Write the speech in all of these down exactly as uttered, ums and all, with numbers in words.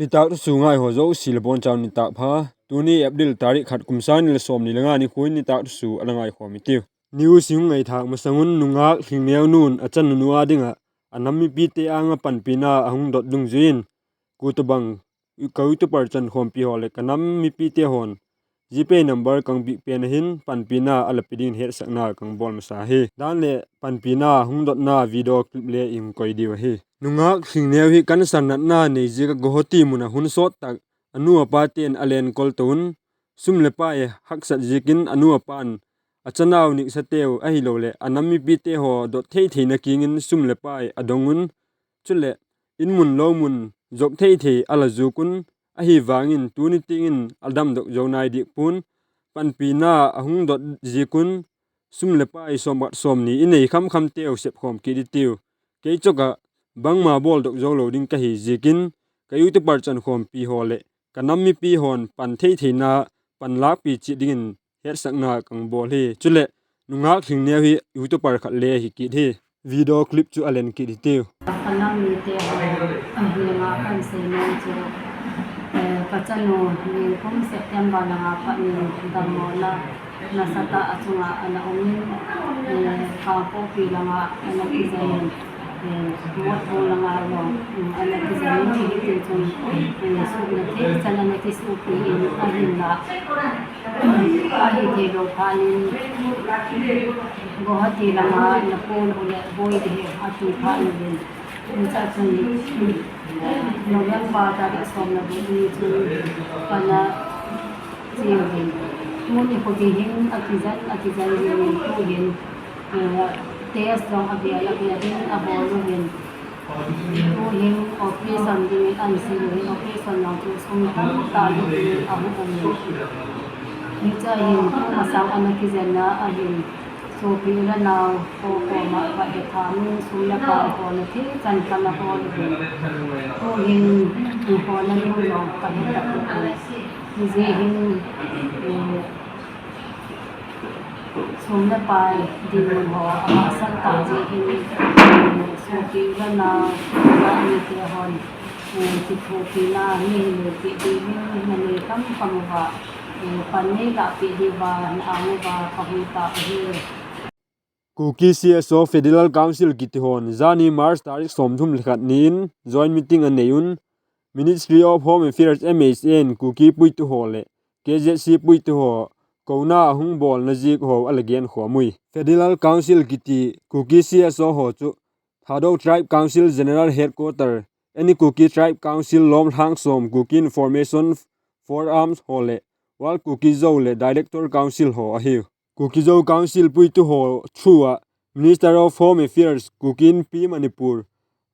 Nitâk thusuak ngaihaw zosia le bawn chau nitâk pha. Tuni April tarik khat kum sâng ni le sawmni le nga nikhua in nitâk thusuak a la ngaikhawm i tiu. News i hung ngaithâk masang un, nungâk Hlingneu nu'n a chanu nu â ding ah a nam mipite âng ah panpina a hung dot dungzui in, kua tawhbang ka YouTuber chankhawmpi haw leh ka nam mipite haw'n GPay number ka hung piak pen ah hin panpina a la pe dingin hetsakna ka hung bawl masa hi. Dan leh panpina hung dotna video clip le i hung koi diu ahi. Nungâk Hlingneu hi cancer natna nei ziak ah Guwahati mun ah hun sawt tak a nu a pate'n a lenkol to un, sum leh pai haksat ziakin a nu a pa'n a chanau niksateu ahiloleh a nam mipite haw dot thei theina kiang in sum leh pai a dong un, chuleh in mun lo mun zuak thei thei a la zuak un, ahi vang in tuni tiang in a damdok zo nai diak pua'n, panpina a hung dot ziak un, sum leh pai sawmkhat sawmni i nei kham khamteu sepkhawm kit i tiu. Kei chawk ah bangma bawldok zo lo ding ka hi ziakin, ka YouTuber chankhawmpi haw leh ka nam mipi haw'n pan thei theina panlâkpi chiat dingin hetsakna ka hung bawl hi. Chuleh, nungâk Hlingneu hi YouTuber khat le hi kit hi. Video clip chu a len kit hi tiu. Ka nam mite haw, a hi nga kan sei nai chu, eh, ka chanu, kum September langa pat in dammawna nasatah a chung ah a na um in, eh, Kangpokpi langa a na kizen in, eh, Motbung langa lo, um, a na kizen in, hi ti chun, eh, sukna thei chan a na kisuakpi in ahinla, ahi theilo phat in, Guwahati langa na puan u leh bawi di hi a ti phat in, in cha chun, November tarik sawm leh guk ni chun ka na chiau in, tuni khut hi hin a kizen, a kizen in tu'hin, eh, test zong a bêl a bêl in a bawl u in, tu'hin operation dingin an sil u in, operation zong chu sum tam tak hi a hung um in. Hi cha hin tu masang a na kizenna a hin, suapi le nau kawm ah va he tham in, sum le pai hawna thei chan ka na hawl u in, tu'hin hawna ding zong ka he tak u in. Hi zia hin, eh, sum le pai dinmun haw a hahsat tak zia hin, suapi le nau, a mite haw'n, eh, kithuapina mi hi lei piak dingin na nei kham kham uva, eh, pan nei lâkpiak diu va na âng uva ka hun tâk ahi. Kuki C S O Federal Council kiti haw'n zani March tarik sawmthum le khat ni in joint meeting a nei un, Ministry of Home Affairs, M H A in Kuki puitu haw leh K Z C puitu haw kona a hung bawlna ziak haw a la genkhawm ui. Federal Council kiti Kuki C S O haw chu Thadou Tribe Council General Headquarter, Any Kuki Tribe Council lawmlhang sawm, Kuki Information Forums haw leh World Kuki Zo leh Director Council haw ahiu. Kuki Zo Council puitu haw thu ah Minister of Home Affairs Kuki Inpi Manipur,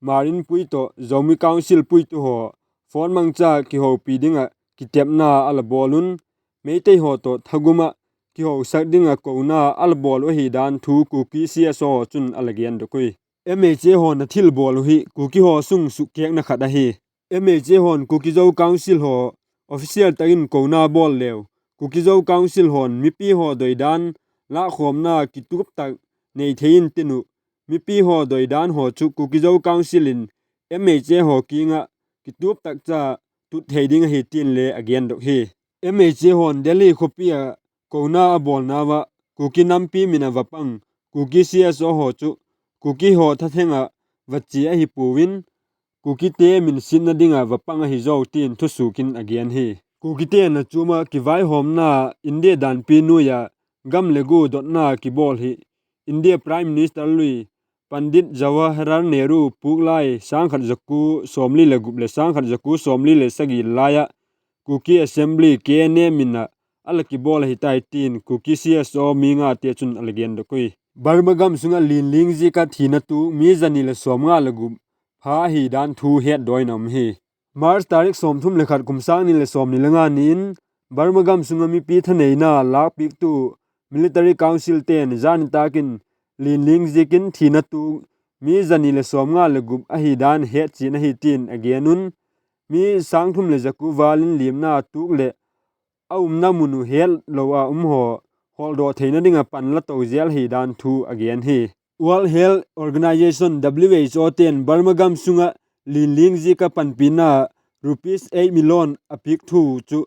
Marin pui tawh Zomi Council puitu haw phone mangcha kihopi ding ah kitepna a la bawl un, Meitei haw tawh thagum ah kihosak ding ah kona a la bawl uh ahi dan thu Kuki C S O haw chun a la gendok ui. M H A haw'n a thilbawl uh hi Kuki haw sung sukkêkna khat ahi. M H A haw'n Kuki Zo Council haw official tak in kona bawl leu, Kuki Zo Council haw'n mipi haw doidan lâkkhawmna kitup tak nei thei intin uh, mipi haw doidan haw chu Kuki Zo Council in M H A haw kiang ah kitup tak cha tut thei ding ahi tin le a gendok hi. M H A haw'n Delhi khawpi ah kona a bawlnau ah Kuki nampi min ah va pang Kuki C S O haw chu Kuki haw thatheng ah va chia ahi puau in, Kukite min siamna ding ah va pang ahi zaw tin thusuak in a gen hi. Kukite'n a chuam ah kivaihawmna India danpi nuai ah gam leh gua dotna kibawl hi India Prime Minister lui Pandit Jawaharlal Nehru pûk lai sâng khat za kua sawmli leh gup leh sâng khat za kua sawmli leh sagi lai ah Kuki Assembly, K N A min ah a la kibawl ahi tai tin Kuki C S O mi ngate chun a la gendok ui. Burma gam sung ah linling ziak ah thina tuak mi zani leh sawmnga leh gup pha ahi dan thu hetdawina um hi. March tarik sawmthum leh khat kum sâng ni leh sawmni le nga ni in Burma gam sung ah mipi thaneina lâkpiaktu Military Council te'n zani tâk in linling ziakin thina tuak mi zani leh sawmnga leh gup ahi dan hetchian ahi tin a gen un, mi sângthum leh za kua val in liamna tuak leh a umna mun uh hetlo ah um haw hawldawk theina ding ah pan la to zel hi dan thu a gen hi. World Health Organization, W H O te'n Burma gam sung ah linling ziak ah panpina rupees eight million a piak thu chu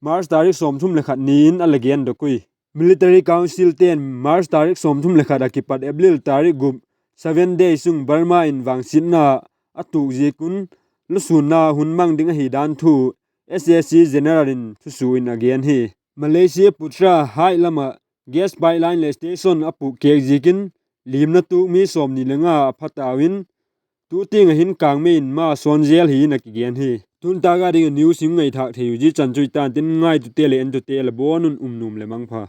March tarik sawmthum le khat ni in a la gendok ui. Military Council ten March tarik sawmthum le khat a kipat April tarik gup, seven days sung Burma in vangsiatna a tuak ziak un lusûnna hun mang ding ahi dan thu S A C General in thusua in a gen hi. Malaysia Putra hai lam ah gas pipeline leh station a pûk kêk ziakin limna tuak mi sawmni le nga a pha tau in, tu tiang ah hin kângmei in ma sawn zel hi in a kigen hi. Tun tâk a ding a news hung ngaithâk thei u zia chan chu i tan tin, ngaitute leh entute la bawn un um nuam leh mangpha.